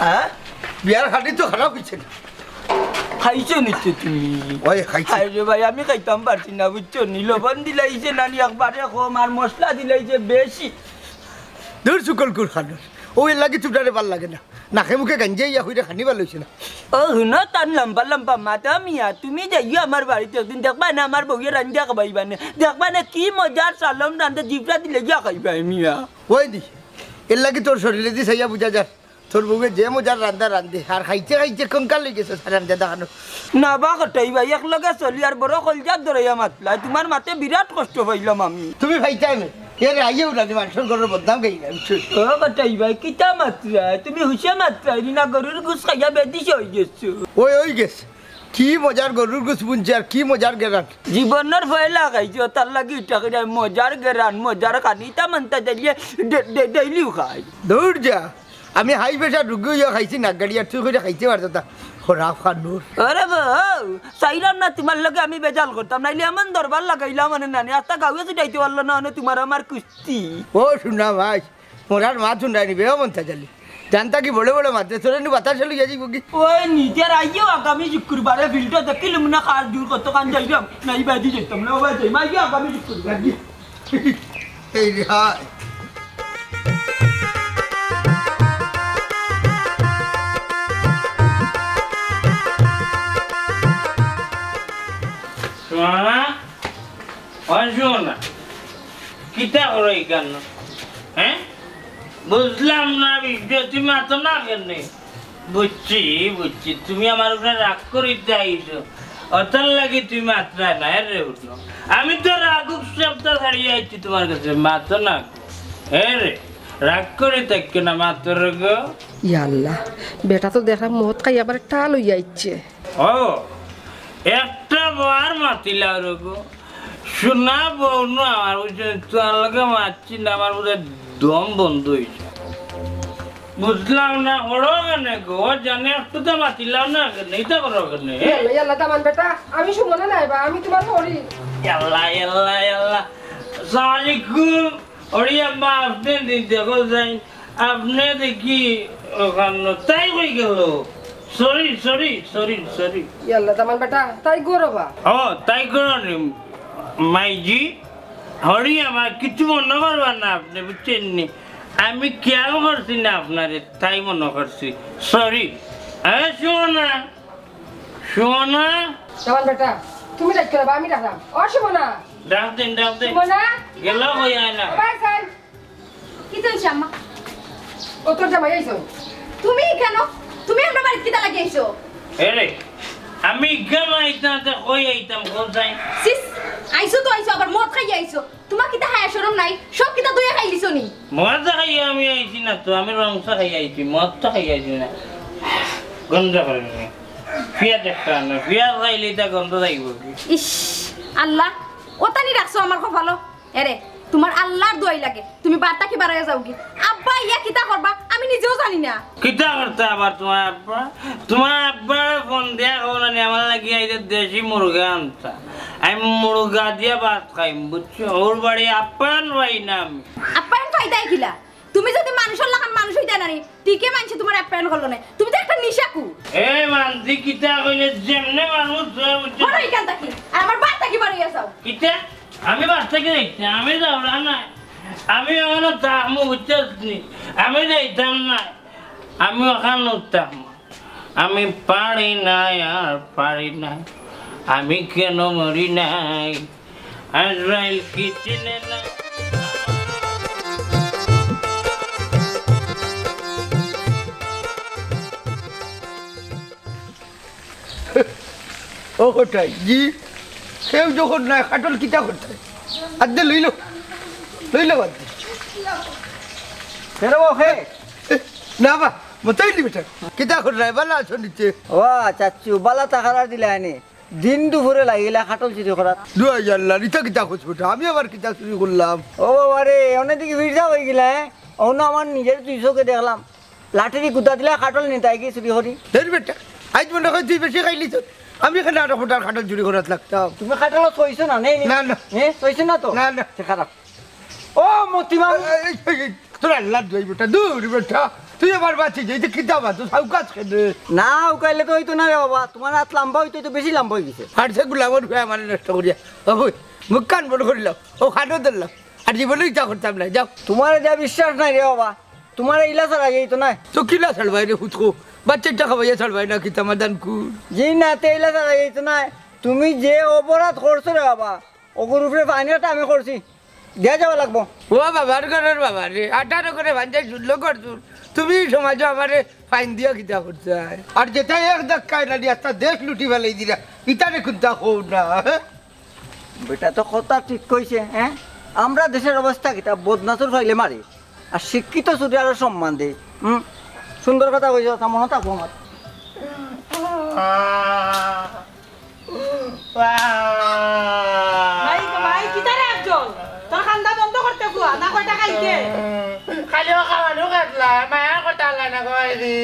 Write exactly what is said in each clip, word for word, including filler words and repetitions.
হ্যাঁ? বিয়ার খানি তো খারাপ অইছে না। খাইছো নিশ্চয় তুমি? ওই খাইছি। আরে ভাই, আমি খাইতাম পারছি না, বুঝছো নি? লবণ দিলাইছে নানি একবারে কম, আর মশলা দিলাইছে বেশি। দূর শুকল কুর খানোর। ও এর লাগি তোমরারে ভালা লাগে না। নাকে মুখে গাঞ্জা ইয়া কইরা খানি ভালা অইছে না। ও হুনো, তার লম্বা লম্বা মাথা মিয়া, তুমি যাইও আমার বাড়িত একদিন, দেখবায় না আমার বউয়ে রান্ধিয়া খাবাইবা নে। দেখবায় না কি মজার সালম রান্ধে, জিভটা দিলে গিয়া খাইবায় মিয়া। ওই দি, এর লাগি তোর শরীরেদি চাইয়া বুঝা যার। তোর বউয়ে যে মজার রান্ধা রান্ধে, আর খাইতে খাইতে কঙ্কাল অই গেছে, হারামজাদা খানো। না বা কটাই ভাই, একলগে চলি আর বড় কলজাত ধরাইয়া মাতলায়, তুমার মাতে বিরাট কষ্ট পাইলাম আমি। তুমি পাইতায় না, এর আইয়ে উড়ানি মানষর ঘরর বদনাম গাইলা, বুঝছো? ও কটাই ভাই, কিতা মাতরায়? তুমি হুশে মাতরায় নি না, গরুর গুস খাইয়া বেদিশা অই গেছো। ওই, অই গেছে। কি মজার গরুর গুস বুনছি আর কি মজার গেরান। জীবনর পয়লা খাইছি, তার লাগি ইটা কইরা মজার গেরান, মজার খানি, ইতা মানতা চাইলে ডে-, ডে-, ডেইলিও খাই। দূর যা, আমি হাই প্রেশার রুগী অইয়া খাইছি নাক গাড়ি, আর তুই কইরা খাইতে পারতো তা। খরাপ খানুর। আরে বা, চাইলাম না তুমার লগে আমি বেজাল করতাম, নাইলে এমন দরবার লাগাইলাম মানে নানি, আস্তা গাউয়ে ছুটাইতে পারলো না, মানে তুমার আমার কুস্তি। ও শুনা ভাই, মরার মাত হুনরায় নি বে, ও মন্তাজ আলী। জানতা কি বড় বড় মাত দে, তোরে নু বাতাসে লইয়া যাইবো কি? ওই নিজের আইও আগামী শুক্রবারে ফিল্ডো দেখিলুম না কার জোর কতখান যাইরাম, না ই বাদি যাইতাম না, ও বাদি যাইমু, আইও আগামী শুক্রবার। এই রে হায়। শোনা, ওই শোনা, কিতা করো ইখান? হ্যাঁ? বুঝলাম না বিষয়, তুমি মাতো না কেনে? বুঝছি, বুঝছি, তুমি আমার উপরে রাগ করিতে আইছো, অতার লাগি তুমি মাতরায় না, এরে উঠো। আমি তো রাগ উৎসবটা ছাড়িয়া আইছি তুমার কাছে, মাতো না। এরে, রাগ করি থাকিও না, মাতো রে গো। ইয়া আল্লাহ, বেটা তো দেখরাম মদ খাইয়া আবার টাল অইয়া আইছে। ও, একটা বার মাতিলাও রে গো। শোনা বউ নু আমার, বুঝছো নি? তুমার লগে মাতছি না, আমার বুঝে দম বন্ধ অইছে। বুঝলাম না, করো কেনে গো? জানে একটু তো মাতিলাও না কেনে, ইতা করো কেনে? ইয়াল্লা, ইয়াল্লা, দামান বেটা, আমি সুমনা নায় বা, আমি তুমার হরি। ইয়াল্লা, ইয়াল্লা, ইয়াল্লা। আসসালামু আলাইকুম। হরি আব্বা, আপনে দি দেখো যাই, আপনে দেখি ওখান তাই কই গেল? Sorry, sorry, sorry, sorry। ইয়াল্লা, দামান বেটা, তাই করো বা? ও, তাই করো নি, মাইজি। হরি আমার, কিচ্ছু মনো করবা না আপনে, বুঝছইন নি? আমি খেয়াল করছি না আপনারে, তাই মনো করছি। Sorry। এ, শোনা, শোনা। দামান বেটা, তুমি ডাক করো বা, আমি ডাকলাম। ও সুমনা। ডাক দেন, ডাক দেন। সুমনা। গেল কই আয় না? বাবা, স্যার। কিতা অইছে আম্মা? ও তোর জামাই আইছো। তুমি কেনে? তুমি আমরার বাড়িত কিতা লাগি আইছো? এরে, আমি কেনে আইতাম, তে কই আইতাম, কও চাই? সিস, আইছো তো আইছো, আবার মদ খাইয়া আইছো। তুমার কিতা হায়া শরম নাই? সব কিতা দইয়া খাইলিছো নি? মদ খাইয়া আমি আইছি না তো, আমি রং চা খাইয়া আইছি, মদ তো খাইয়া আইছি না। গন্ধ করে নি। পিয়াজ একটা আনো, পিয়াজ খাইলে ইতা গন্ধ যাইবো কি? ইস, আল্লাহ, ওতানি রাখছো আমার কপালো। এরে, তুমার আল্লার দোয়াই লাগে, তুমি বাড়ি থাকি বারইয়া যাওগি। আব্বা আইয়া কিতা করবা, আমি নিজেও জানি না। কিতা করতা আবার তুমার আব্বা? তুমার আব্বারে ফোন দিয়া কও না নি, আমার লাগি আইজ দেশি মুরগা আনতা। আমি মুরগা দিয়া ভাত খাইমু, বুঝছো? অউ বাড়ি আপ্যায়ন পাই না আমি। আপ্যায়ন পাইতায় কিলা? তুমি যুদি মানষর লাখান মানুষ অইতায় না নি, টিকে মানষে তুমার আপ্যায়ন করলো নায়। তুমি তো একটা নিশাকু। এ মানষি কিতা কইলে যেমনে মানুষ অয়, বুঝছো? করো ইখান থাকি। আর আমার বাড়ি থাকি বারইয়া যাও। কিতা? আমি বাড়ি থাকি যাইতাম, আমি যাওরাম নায়। আমি অখানো থাকমু, বুঝছস নি? আমি যাইতাম নায়, আমি অখানো থাকমু। আমি পারি না, আর পারি না, আমি কেন মরি নাই? আজরাইল কি চিনে না? ও কটাই, জি, কেউ যখন নাই, খাটল কিতা করতে? আদে লইল, লইল বাদ দে। ফেরো হে। না বা, মতই নি বেটা। কিতা কররায়, বালা আছো নিচে? ও চাচু, বালা থাকার আর দিলায়নি। দিন দুপুরে লাগিলা খাটল চুরি করাত। দুয়াই আল্লাহ, ইতা কিতা কছ বেটা? আমি আবার কিতা চুরি করলাম? ও বাবা রে, অনেক দিকে ভিড় অই গেলা, হ্যাঁ? অনো আমার নিজের দুই চোখে দেখলাম। লাঠিদি গুতা দিলা খাটল নিতায় গি চুরি করি। হেই বেটা, আইজ মনে অয় তুই বেশি খাইলিছস। আমি কেনে আরো ফুটার খাটল চুরি করাত লাগতাম? তুমি খাটল ছইছো না, নেই, নেই? না, না। হ্যাঁ, ছইছো না তো? না, না। তে খারাপ। ও মতিমা। এই, এই, এই, তোর আল্লার দুয়াই বেটা, দূর বেটা। তুই আমার বাতি যাইতে কিতা বা তুই সাউকাস কেনে? না, উকাইলে তো অইতো না রে বাবা, তুমার আত লাম্বা অইতো অইতো বেশি লাম্বা অইগেছে। আর সে গুলামর ফে আমারে নষ্ট করিয়া। বাবু, মুখখান বড় করিলাও। ও খাটো ধরলাম। আর জীবনে ইচ্ছা করতাম না, যাও। তুমারে যা বিশ্বাস নাই রে বাবা, তুমারে ইলা ছাড়া যাইতো না। তো কিলা ছাড়বায় রে ফুতকু? বাচ্চাটা খাবাইয়া ছাড়বায় না কিতা মাদান কুর? জি না, তে ইলা ছাড়া যাইতো না। তুমি যে অপরাধ করছো রে বাবা, অগুর উপরে ফাইন একটা আমি করছি, দিয়া যাওয়া লাগবো। ও বাবার ঘরর বাবা রে, আঠারো করে ভাঞ্জাই ষোলো করছুন, তুমি সমাজো আমারে ফাইন দিয়া কিতা করতায়? আর যেটা এক ধাক্কায় নানি একটা দেশ লুটি ফালাই দিরা, ইতারে কুন্তা কও না, হ্যাঁ? বেটা তো কথা ঠিক কইছে, হ্যাঁ? আমরা দেশের অবস্থা কিতা, বদনা চুর পাইলে মারে, আর শিক্ষিত চুরে আরো সম্মান দেয়। হুম, সুন্দর কথা কইছো, তা মনে থাকবো আমার। মাই, মাই, কিতা রে আফজল? তোর কান্দা বন্ধ করতে কুয়া, না কয়টা খাইতে? খালি ও খাওয়ানো কাটলা, মায়া করতে আল্লাহ না কয় দি।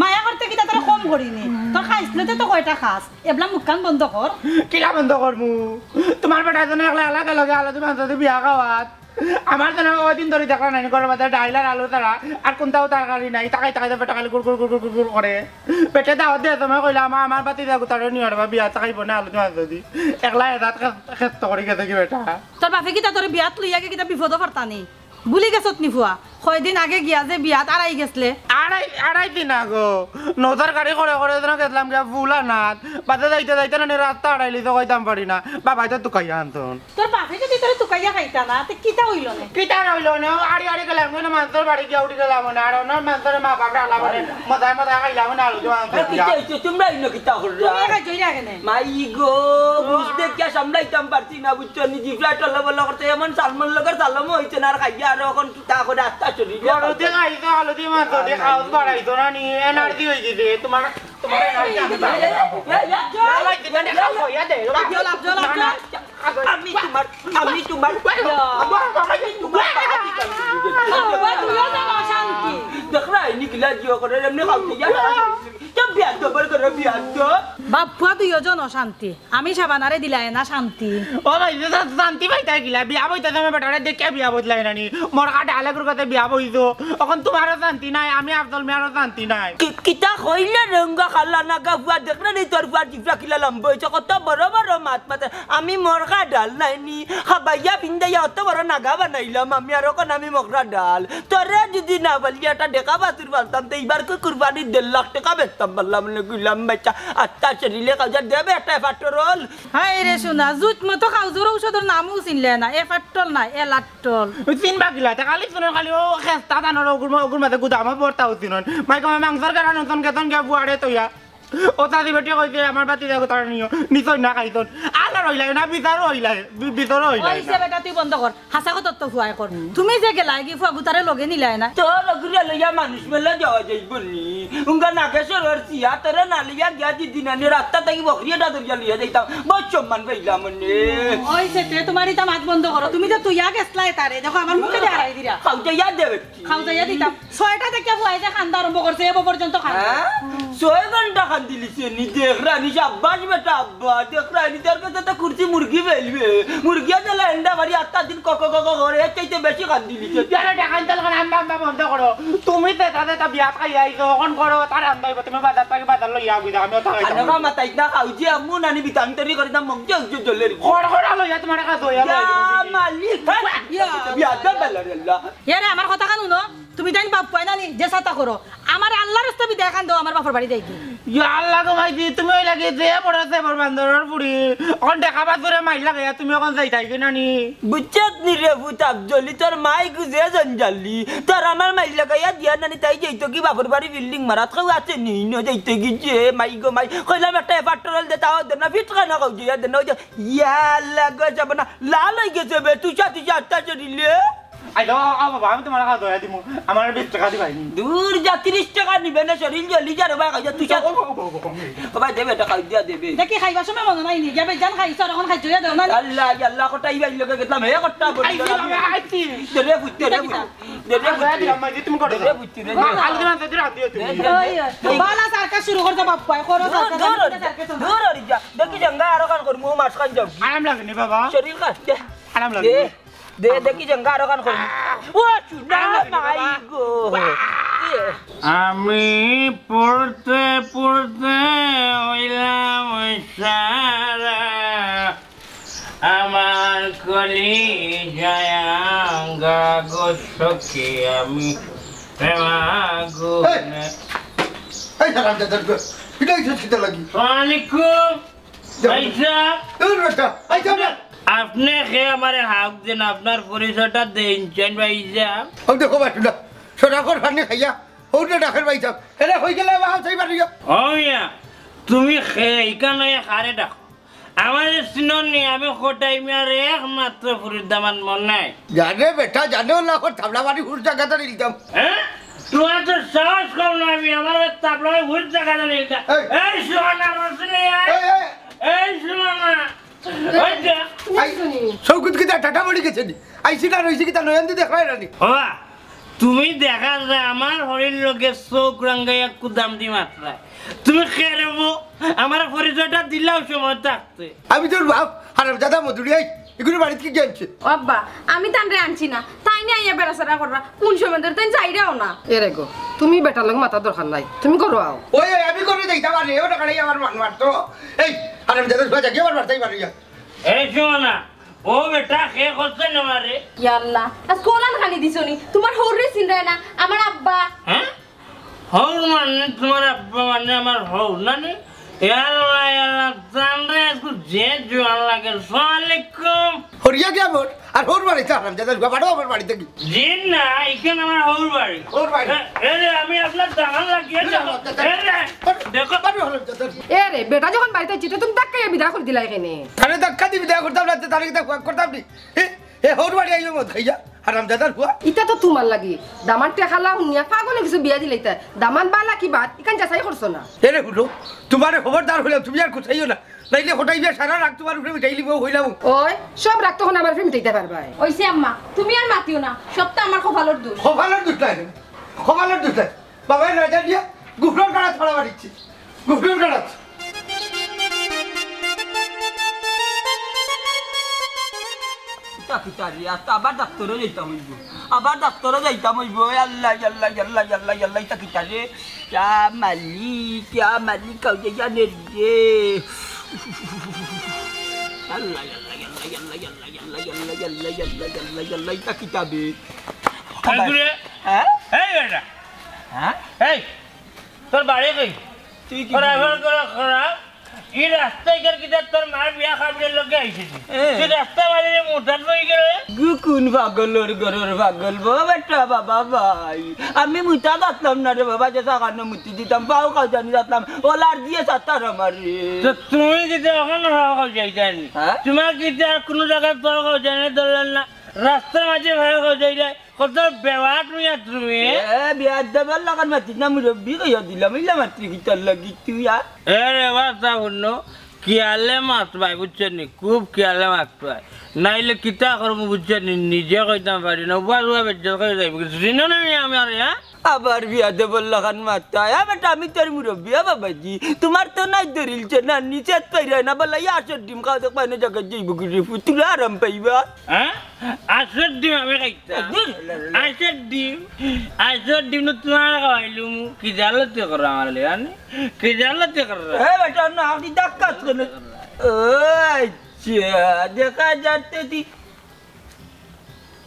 মায়া করতে কিতা তোর কম করিনি? তোর খাইছলে তো কয়টা খাস? এবলা মুখখান বন্ধ কর। কিলা বন্ধ করমু? তুমার বেটা এজনে একলা একলা গেলগি, আলো দি মাংস দি বিয়া খাওয়াত। আমার জন্য ওই দিন ধরি দেখলা নাই, ঘরর মাঝে ডাইল আর আলু ছাড়া আর কুন্তাও তরকারি নাই। তাকাই তাকাই তো বেটা খালি গুড় গুড় গুড় গুড় গুড় গুড় করে। পেটে দাওয়াত দিয়া সময় কইলাম, "আমার, আমার বাতি দিয়া গুতারে নিও রে বা, বিয়া তাকাইব না আলু দি মাংস দি।" একলা এজাত খেস-, খেস্ত করি গেছে কি বেটা। তোর বাপে কিতা তোরে বিয়াত লইয়া গিয়া কিতা বিপদো পারতা নি? ভুলি গেছত নি ফুয়া? কয়দিন আগে গিয়া যে বিয়াত আড়াই গেছলে। আড়াই, আড়াই দিন আগো। নজর গাড়ি করে করে যেন গেছলাম গিয়া ফুল আনাত। বাদে যাইতে যাইতে নানি রাস্তা আড়াইলিছে কইতাম পারি না। বাবায় তো তুকাইয়া আনছন। তোর বাপে যদি তোরে তুকাইয়া খাইতা না, তে কিতা অইলো নে? কিতা অইলো নে? আড়ি আড়ি গেলাম, মানে মানষর বাড়ি গিয়া উঠি গেলাম, মানে আর অন্য মানষর মা বাপরে আলা, মানে মজায় মজায় খাইলাম, মানে আলু দি মাংস এ, দিয়া। কিতা অইছে? তুমরা ইনো কিতা কররা? তুমি খাইছো ইরা কেনে? মাই গো, বুঝতে কিয়া সামলাইতাম পারছি না, বুঝছো নি? জিফরা টলা বলা করতে এমন সালমন লগর সালমও অইছে না, আর খাইয়া আর অখন কিতা করে আস্তা শরীর। ঘরতে খাইছো আলু দি মাংস দি, খাওয়াত বাড়াইছো না নি? এনার্জি অই গেছে তুমার, তুমার এনার্জি আমি বাড়াইলাম। এ, এ, এ, জল, জল, জল, জল। আমি তুমার, আমি তুমার, আমি তুমার বাবা, তুইও জানো অশান্তি। দেখরা, ইনি গিলা জিও করে, এমনি খাওয়াত দিয়া। তো বিয়াদব করে বিয়াদব। বাপ ফুয়া দুইওজন অশান্তি। আমি শাবানারে দিলায় না শান্তি। ও ভাই, তো শা-, শান্তি পাইতায় কিলা? বিয়া বইতে তুমি বেটারে দেখে বিয়া বদলায় না নি? মরকা ডালে গুরকাতে বিয়া বইছো। অখন তুমারও শান্তি নাই, আমি আফজল মিয়ারও শান্তি নাই। কি-, কিতা কইলে রে উঙ্গা খালা নাগা ফুয়া? দেখরা নি তোর ফুয়ার জিফরা কিলা লম্বা অইছে, কত বড় বড় মাত মাতে। আমি মরকা ডাল নায় নি, খাবাইয়া ফিন্দাইয়া অত বড় নাগা বানাইলাম আমি, আর অখন আমি মরকা ডাল। তোরে যদি না পালি একটা ডেকা বাছুর পালতাম, তে ইবার কই কুরবানি দেড় লাখ টেকা বেচতাম পারলাম নে গুলাম বেটা। আস্তা শরীলে খাওজা দেবে একটা এফাট্টরল। হায় রে সোনা, জুত মতো খাওজর ঔষধর নামও চিনলে না, এফাট্টল না, এলাট্টল। চিনবা কিলা? তে খালি শুনো, খালি ও খেস্তা ধানর অগুর মা-, অগুর মাঝে গুদামো ভর্তা অইছিল। মাই কমে মাংসর গাড়া নতুন গেতন গিয়া বুয়ারে তইয়া। ও চাচি বেটি কইছে, "আমার বাতি দেখো তারা নিও।" নিছই না খাইছন। আল্লাহ রইলাই না, বিচারও হইলাই, বি-, বিচারও হইলাই ওই না। সে বেটা, তুই বন্ধ কর। হাছা কথা তো ফুয়ায় কর। তুমি যে গেলায় গি ফুয়া গুতারে লগে নিলায় না। তোর অগুরে লইয়া মানুষ মেলা যাওয়া যাইব নি? উঙ্গা নাগেশ্বরর সিয়া তোরে না লইয়া গিয়া দিদি নানি রাস্তা থাকি বকরি এটা ধরিয়া লইয়া যাইতাম। বহুত সম্মান পাইলাম নে। ওই সে তে, তুমার ইতা মাত বন্ধ করো। তুমি যে তুইয়া গেছলায় তারে, দেখো আমার মুখে দিয়ে হারাই দিরা। খাওজাইয়া দে বেটি। খাওজাইয়া দিতাম। ছয়টা দেখিয়া ফুয়ায় যে কান্দা আরম্ভ করছে, এবো পর্যন্ত কান্দে। হ্যাঁ? ছয় ঘন্টা কান্দিলিছে নি, দেখরা নি, সাব্বাস বেটা আব্বা, দেখরা নি, তার কাছে তো কুরসি মুরগি ফেলবে। মুরগিয়ে দিলা এন্ডা বাড়ি আটটা দিন কক কক করে, এর চাইতে বেশি কান্দিলিছে। ইয়ারে দেখান তাহলে কান আম্বা আম্বা বন্ধ করো। তুমি তো তাদের তা বিয়াত খাইয়া আইছো, অখন করো, তার আন্দা অইবো, তুমি বাজার থাকি বাজার লইয়া আগুই দাও, আমি ওটা খাইতাম। আনবা মাতাইত না খাওজি, আম্মু নানি বিতান্তরি করে দাম মগজে উজ্জ্বল জ্বলের। খড় খড় লইয়া তোমার কাছে হইয়া ইয়া লইয়া মালিক, ইয়া। বিয়াত বেলা রে আল্লাহ। ইয়ারে, আমার কথা খান হুনো, তুমি তাইন বাপ পাই না নি, যে সাতা করো। আমার আল্লাহর রাস্তা বিদায় খান দেও, আমার বাপর বাড়ি যাই কি? ইয়া আল্লাহ গো মাইজি, তুমি ওই লাগে যে বড় আছে বড় বান্দরর ফুড়ি। অখন দেখা বাদ করে মাইর লাগে, তুমি অখন যাইতায় কি নানি? বুঝছত নি রে ভূত আফজলি, তোর মাই গু যে জঞ্জালি। তোর আমার মাইর লাগাইয়া দিয়া নানি, তাই যাইতো কি বাপর বাড়ি বিল্ডিং মারাত খাও আছে নি, ন যাইতো কি যে মাই গো মাই। কইলাম একটা এফাট্টরল দে, তাও দে না, ফিট খানা খাও যে, দে না, ওই যে, ইয়া আল্লাহ গো, যাব না, লাল হই গেছে বে, তুষা তুষা আটটা চড়িলে। আই দাও, আও বাবা, আমি তোমার কাছে দয়া দিমু। আমার বিশ টাকা দিবাই নি। দূর যা, তিরিশ টাকা নিবে না, শরীর জ্বলি যা রে ভাই, খাইয়া তুই যা। ও, ও, ও, ও, ও। ও ভাই, দেবে, টাকা দিয়া দেবে। দেখি খাইবার সময় মনে নাই নি, যাবে জান খাইছ, আর এখন খাইছ, ইয়া দেও না। আল্লাহ, ইয়া আল্লাহ, কটা ইবাই লগে গেলাম, হে কটা বলি। আই, আই, আই, আই। দে রে, বুঝতে রে, বুঝতে। দে রে, আই, বুঝতে। আই, আই, তুমি করো। দে রে, বুঝতে রে। আলু দিলাম, তো দিলাম, দিও তুমি। দে, দে, দে। ওই, ওই, বালা সার্কাস শুরু করতে বাপ্পায়, করো দূর, সার্কাস, দূর, আমি সার্কাস দূর। দূর হরি যা। দেখি জঙ্গা আরো কান করমু, মাছ খান যাও। আরাম লাগে নি বাবা? শরীর কান, দে। আরাম লাগে দে। নি? দে, দেখি জেঙ্গা আরো কান করি। ও, চুনা আরে, মাই বাবা। গো। আমি পড়তে পড়তে হইলাম সারা, আমার কলিজায় আঙ্গা গো সখী আমি প্রেমাগুনে। এই, এই হারামজাদার ঘর, পিটাইছস কিতা লাগি? ওয়ালাইকুম। ভাইসাব। দূর বেটা, এই যাও না। আপনে কে আমারে হাউক দেন, আপনার পরিচয়টা দেইন চাইন ভাইসাব। ও দেখো বাটুলা, সরাকর পানি খাইয়া, হৌরে ডাকের ভাইসাব। এরে হই গেলে বাহাল চাই বাড়িও। ও মিয়া, তুমি কে, ইখান অইয়া কারে ডাকো? আমারে চিনো নি, আমি কটাই মিয়ার একমাত্র ফুরির দামান মনে নাই। জানে বেটা, জানে ওলা কর থাবলা বাড়ি হুর জায়গাটা নিলতাম। হ্যাঁ? তোমার তো সাহস কম না, আমি আমার ওই তাবলায় ভূত দেখা জানি এটা। এই। এই সুহানা রসুলি আয়। এই, এই। এই সুহানা। ওই যে। আই, শৌকুত কিতা টাটা পড়ি গেছে নি? আইছি না রইছি কিতা নয়ন দি দেখলাই না নি? ওবা, তুমি দেখা যায় আমার হরির লগে চোখ রাঙ্গাইয়া কুদাম দি মাতরায়। তুমি কে রে বো? আমার পরিচয়টা দিলাও সময় থাকতে। আমি তোর বাপ, হারামজাদা মধুরি, এই, এগুলো বাড়িত কি আনছে? ও আব্বা, আমি তানরে আনছি না, তাইন আইয়া বেড়াছেড়া কররা, কোন সময় ধরে তাইন যাইরাও না। এরে গো, তুমি বেটার লগে মাতার দরকার নাই, তুমি ঘরো আও। ওই, ওই, আমি ঘরো যাইতাম পারি, ও টাকাটাই আমার মান মারতো। এই, হারামজাদা, সোজা গিয়ে আমার বাড়িতেই পারি। এই শোনো না, ও বেটা, কে করছে না মারে? ইয়া আল্লাহ, আজ কোলান খানি দিছো নি? তোমার হৌরে চিনরায় না, আমার আব্বা। হ্যাঁ? হৌর মানে তোমার আব্বা মানে আমার হৌর নানি? ইয়াল্লা, ইয়াল্লা, জানরে আজকে যে জোয়ান লাগে। সালাম আলাইকুম। হরিয়া গিয়া মোর, আর হৌর বাড়ি তো হারাম, যাদের বাবারও আমার বাড়ি থাকি। জি না, এখানে আমার হৌর বাড়ি। হৌর বাড়ি। এ, এ রে, আমি আপনার দামান লাগিয়ে না, দেখো। না, না, এ রে, আরে, দেখো। আরে, হারাম, যাদের এ রে, বেটা যখন বাড়িত আইছে, তে তুমি ধাক্কা বিদায় করি দিলা এখানে। তারে ধাক্কা দি বিদায় করতাম না, তারে কিতা করতাম নি? এ, এ হৌর বাড়ি আইও মদ খাইয়া। হারামজাদার ফুয়া। ইটা তো তোমার লাগি। দামান টেকালা হুনিয়া পাগলে কিছু বিয়া দিলাইতা। দামান বালা কি বাদ, ইখান যাচাই করছো না। এরে হুনো, তোমারে খবরদার কইলাম, তুমি আর কুছাইও না। নাইলে কটাই বিয়া সারা রাগ তোমার উপরে মিটাই লিবো কইলাম। ওই, সব রাগ তখন আমার উপরে মিটাইতা পারবায়। ওইছে আম্মা, তুমি আর মাতিও না, সব তো আমার কপালর দোষ। কপালর দোষ নাই, কপালর দোষ নাই। বাবায় নয়টা দিয়া গুফলর কাড়াত ফাড়া মারিছে। গুফলর কাড়াত। ইতা কিতা রে? আস্তা আবার ডাক্তরো যাইতাম অইবো। আবার ডাক্তরো যাইতাম অইবো। এ আল্লাহ, আল্লাহ, আল্লাহ, আল্লাহ, আল্লাহ, ইতা কিতা রে? ইয়া মালিক, ইয়া মালিক, কাউ যে জানে রে। আল্লাহ, আল্লাহ, আল্লাহ, ইতা কিতা বে? এই ঘুরে। হ্যাঁ? এই বেটা। হ্যাঁ? এই, তোর বাড়ি কই? তুই কি তোর করবি? এখন করে খারাপ। এই রাস্তায় গেল কিতা তোর মার বিয়া খাবলে লগে আইছিস? এ। তুই রাস্তা মাঝে যে মোটার লই গেলে? গু কোন পাগলর ঘরর পাগল, বাবা বেটা, বাবা ভাই। আমি মুতা যাতলাম না রে বাবা, যে সাকানো মুতি দিতাম, পাও খাও জানি যাতলাম, ওলার দিয়ে সাতার আমার রে। তো তুমি কিতা এখন পাও খাও যাইতানি? হ্যাঁ? তোমার কিতা আর কোনো জায়গায় পাও খাও জানি ধরলেন না? রাস্তার মাঝে পাও খাও যাইলে কত বেওয়াট মিয়া তুমি? এ, বিয়াদবর লাখান মাতিস না, মুরব্বি কইয়া দিলাম, ইলা মাতরে কিতার লাগি তুই আর? এ রে বাবা, হুনো, কিয়ালে মাতবায়, বুঝছো নি? খুব কিয়ালে মাতবায়। নাইলে কিতা করমু, বুঝছো নি? নিজে কইতাম পারি না, উবা উবা বেজ্জত করি যাইবো। কিন্তু চিনো না নি আমারে, হ্যাঁ? আবার বিয়াদবর লাখান মাতরায়, এ বেটা, আমি তোর মুরব্বি, এ বাবাজি, তোমার তো নাই দরিল চেনা, নিচে পাইরায় না, বলে, ইয়া আসর ডিম খাও, দেখ, পাইনে জায়গায় যাইবো কি রে, পুতুলে আরাম পাইবা। হ্যাঁ? আসর ডিম আমি খাইতাম। দূর। আসর ডিম, আসর ডিম তো তোমার খাওয়াইলুম। কি জালতে করো আমার লগে, জানি? কি জালতে করো? এ বেটা, না, আপনি ডাক্তার কেন? ও আচ্ছা, দেখা যাচ্ছে তুই।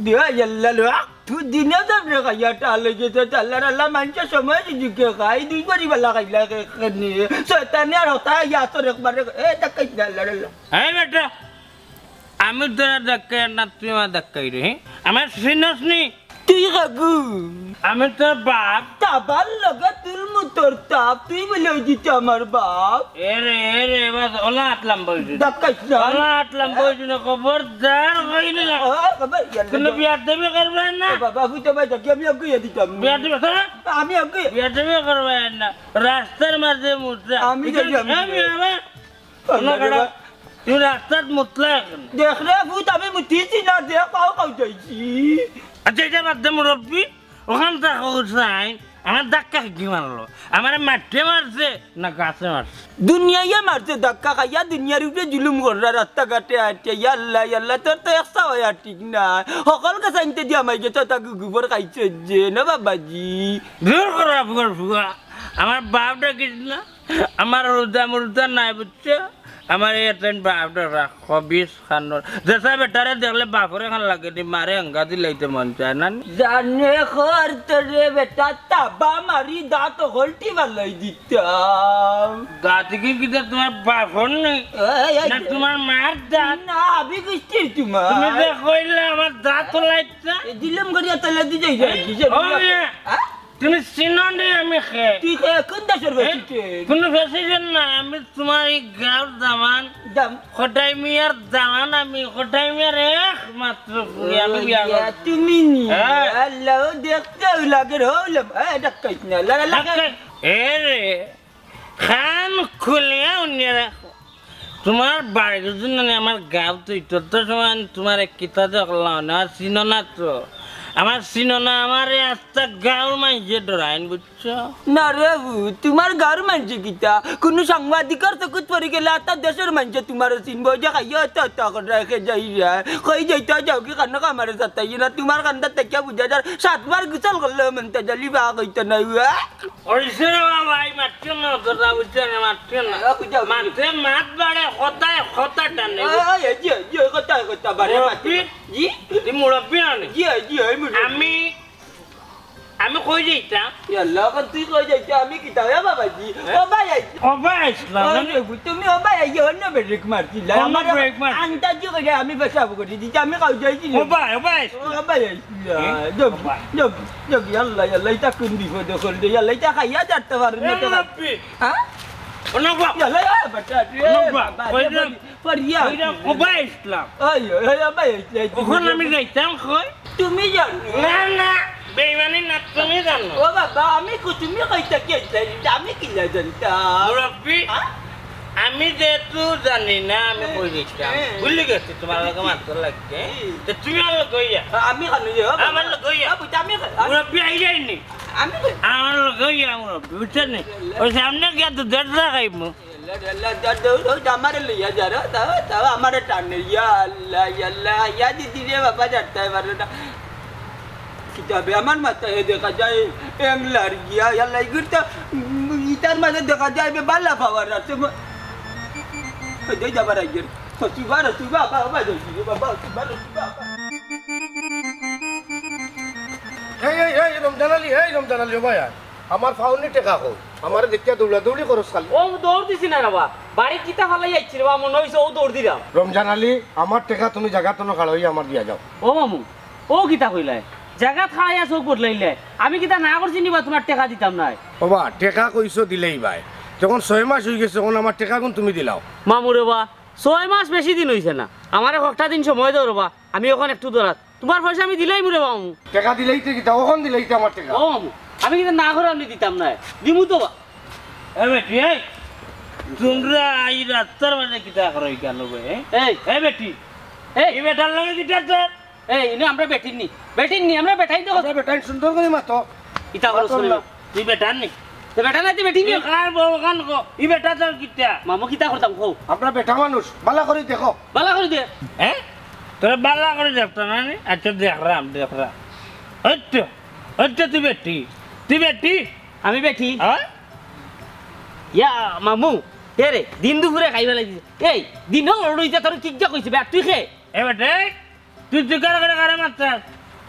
দিয়া ইয়াল্লা লো, তুই দিনে তো রে খাইয়া টাল হয়ে গেছে, আল্লাহর আল্লাহ, মানুষের সময় যদি কে খাই, দুই বাড়ি বেলা খাইলা কে, কে নিয়ে। শয়তানে আর হতা ইয়া তোর একবারে, এ, দেখাইস না, আল্লাহর আল্লাহ। এই বেটা, আমি তোরা ধাক্কাই আর না, তুই আমার ধাক্কাই রে, হ্যাঁ? আমার চিনস নি? তুই কাকু। আমি তোর বাপ। তাবার লগে তুলমু তোর তাপ, তুই বলে ওই দিতে আমার বাপ। এ রে, এ রে, বাস, ওলা আট লম্বা হইছে। ধাক্কাইস না। ওলা আট লম্বা হইছে না, খবরদার কইলি না। ও, বাবা, ইয়াল্লা। কোনো বিয়াদবি করবে না। ও বাবা, ফুটো ভাই, দেখি আমি আগে দিতাম। বিয়াদবি, হ্যাঁ? আমি আগে। বিয়াদবি করবে না। রাস্তার মাঝে মুতরা। আমি যাই, আমি আমি যাই। আমার আল্লাহ রে বাবা। তুই রাস্তাত মুতলা এখন। দেখ রে ভূত, আমি মুতিছি না, দেখ, পাও খাও যাইছি। আচ্ছা, এটা বাদ দে মুরব্বি, ওখান থাকো সাইন। আমার ধাক্কা কি মারলো? আমারে মাটিয়ে মারছে না গাছে মারছে? দুনিয়াইয়ে মারছে ধাক্কা খাইয়া, দুনিয়ার উপরে জুলুম কররা রাস্তাঘাটে আটিয়া। ইয়া আল্লাহ, ইয়া আল্লাহ, তোর তো এক চাওয়াই আর ঠিক নাই। হকল গাছ আনতে দিয়া মাই গেছে, তাকে গোবর খাইছে যে, না বাবাজি। দূর করো, ফুয়ার ফুয়া। আমার বাপ ডাকিস না। আমার রোজা মুরোজা নাই, বুঝছো? আমার এই এতদিন বাপ ডাকা, খবিস খানোর। যেসা বেটারে দেখলে বাপরে খান লাগে নি, মারে আঙ্গা দিলাইতে মন চায় না নি? জানে খর তোরে বেটা, তাবা মারি দাঁত হলটি বালাই দিতাম। দাঁত কি কিতা তোমার বাপর নি? এই, এই, না, তোমার মার দাঁত? না, আমি গুষ্টির তোমার। তুমি যে কইলে আমার দাঁত হলাইতে? এ দিলাম করিয়া তাহলে দি যাই, যাই, যাই, যাই। ও, ইয়া। হ্যাঁ? তুমি চিনো নি আমি কে? তুই কে? কোন দেশের এ? প্রেসিডেন্ট? কোনো প্রেসিডেন্ট না, আমি তোমার এই গাঁওর দামান, দাম। কটাই মিয়ার দামান, আমি কটাই মিয়ার একমাত্র ফুরি, আমি ও, বিয়া ইয়া, করব। তুমি নি? হ্যাঁ। আল্লাহ, ও দেখতেও লাগে রে, হইলাম। এ, ডাক্তার না, লা, লা, লা। ডাক্তার, এ রে, কান খুলিয়া উনিয়া রাখো। তোমার বাড়ির জন্য আমার গাঁও তুই, তত সময় তোমার এক কিতা দেখলাম না, চিনো না তো। আমার চিনো না, আমার এই আস্তা গাঁওর মাইনষে ডরাইন, বুঝছো? না রে বু, তোমার গাঁওর মাইনষে কিতা? কোনো সাংবাদিকর চকুত পড়ি গেলে আতা দেশের মাইনষে তোমারে চিনবো, যে খাইয়া আতা আতা করে রেখে যাই রে। কই যাইতা যাও কি কান্না কামারে যাতাই না, তোমার কান্দা তাকিয়া বুঝা যার, সাতবার গোসল করলে মনটা জালি বা কইতে নাই, উয়া। ওইসে রে বাবা, এই মাতছে না, তোরা বুঝছে না, মাতছে না। এ, বুঝাও, বুঝাও। মাতছে, মাত বাড়ে, কথায়, কথা টানে। এই, এই, এই, এই, এই, কথায়, কথা বাড়ে, মুরব্বি, মাতছে। জি? তুই মুরব্বি না নি? জি, জি, আমি মুরব্বি। আমি, আমি কই যাইতাম? ইয়াল্লা, এখন তুই কই যাইতে? আমি কিতা, এ বাবাজি? হ্যাঁ? ও ভাই আইস। ও ভাই আইসলাম, ও মানে? বাবু, তুমি ও ভাই আইয়া অন্য ব্রেক মারছিলা। অন্য আমার ব্রেক মার। আন্দাজি করে আমি পেশাব করি দিতে, আমি কাউ যাইছি না। ও ভাই, ও ভাই আইস। ও ভাই আইস। হুম? জগি, ও ভাই। জগি, জগি, আল্লাহ, আল্লাহ, ইটা কোন বিপদে করলে? আল্লাহ, ইটা খাইয়া যাইতে পারে না এ তো। মুরব্বি। হ্যাঁ? ও না বাপ। আল্লাহ, এ বেটা, এ ও না বাপ। বাবা, কই এ যাম? বাবা, পড়িয়া। কই যাম? ও ভাই ইসলাম। ওই, ওই, ওই, ভাই, ওই, ওই, ওখানে আমি যাইতাম, কই? তুমি জানো? না, না, বেইমানি না, তুমি জানো। ও বাবা, আমি কো-, তুমি কইতা কি আইতা? আমি কিলা জানতাম? মুরব্বি, হ্যাঁ? আমি যেহেতু জানি না, আমি হ্যাঁ। কই দিতাম। হ্যাঁ। ভুলি গেছি তোমার লগে মাত্র লাগছে। হুম। তো তুমি আমার লগে ইয়া। আমি কেন ইয়া? আমার লগে ইয়া। বাবু, আমি কেন? মুরব্বি আই যায়নি। আমি কই? আমার লগে ইয়া মুরব্বি, বুঝছেন নি? ওই সামনে গিয়া দুধের চা খাইমু। আল্লাহ, আল্লাহ, যা, দৌড়, দৌড়, আমারে লইয়া যা রে, তাও, তাও আমারে টানে, ইয়া আল্লাহ, ইয়া আল্লাহ, ইয়া দিদি রে বাবা, যাইতে পারে না। কিতাবে আমার মাথায় দেখা যায়, এংলার গিয়া, ইয়া আল্লাহ, ইগুর তো, উম, ইটার মাঝে দেখা যায়, বে বালা পাওয়ার আছে, ম-, ওই যে যাবার আগে, হসুবা, হসুবা, বাবা, বাবা, হসুবা, হসুবা, বাবা। এই, এই, এই, রমজান আলী, এই, রমজান আলী, ও ভাই, আয়। আমার ফাউনি টেকা কই? আমারে দেখিয়া দৌড়াদৌড়ি করস খালি। ও দৌড় দিছি না রে বা। বাড়ি কিতা ফালাই আইছি রে বা, মনে হইছে ও দৌড় দিলাম। রমজান আলী, আমার টেকা তুমি জাগা তনো খাড়া হইয়া আমার দিয়া যাও। ও মামু, ও কিতা কইলায়? জাগাত খাড়াইয়া চোখ বদলাইলে। আমি কিতা না করছি নি বা তোমার টেকা দিতাম নায়? ও বা, টেকা কইছো দিলেই বায়। যখন ছয় মাস হই গেছে, তখন আমার টেকা গুন তুমি দিলাও। মামু রে বা, ছয় মাস বেশি দিন হইছে না। আমারে কয়েকটা দিন সময় দেও রে বা, আমি এখন একটু দৌড়াত। তোমার পয়সা আমি দিলাইমু রে মামু। টেকা দিলাইতে কিতা? অখন দিলাইতে আমার টেকা। ও মামু, আমি কিতা না করে আমি দিতাম নায়। দিমু তো বা। এ বেটি, এই, তোমরা এই রাস্তার মাঝে কিতা করো কেন বে, এ? এই। এ বেটি, এই। এই বেটার লগে কিতা তোর? এই, ইনো আমরা বেটির নি। বেটির নি, আমরা বেটাইন তো। আমরা বেটাইন সুন্দর করি মাতো। ইতা করো মাতো শুনলো। না। তুই বেটার নি? তো বেটা না, তুই বেটির নি। তুই কার বউ খান কো? ই বেটা তোর কিতা? মামু কিতা করতাম কও? আমরা বেটা মানুষ, বালা করি দেখো। বালা করি দে। হ্যাঁ? তোরা বালা করি দেখতো না নি? আচ্ছা, দেখরাম, দেখরাম। ওই তো, ওই তো তুই বেটি। তুই বেটি? আমি বেটি? হ্যাঁ? ইয়া, মামু, এ রে, দিন দুপুরে খাইবা লাগি। এই, দিন হল রইতে তোর কি যা কইছে, বে, তুই খে? এ বেটে, তুই তুই কারে কারে কারে মারছস?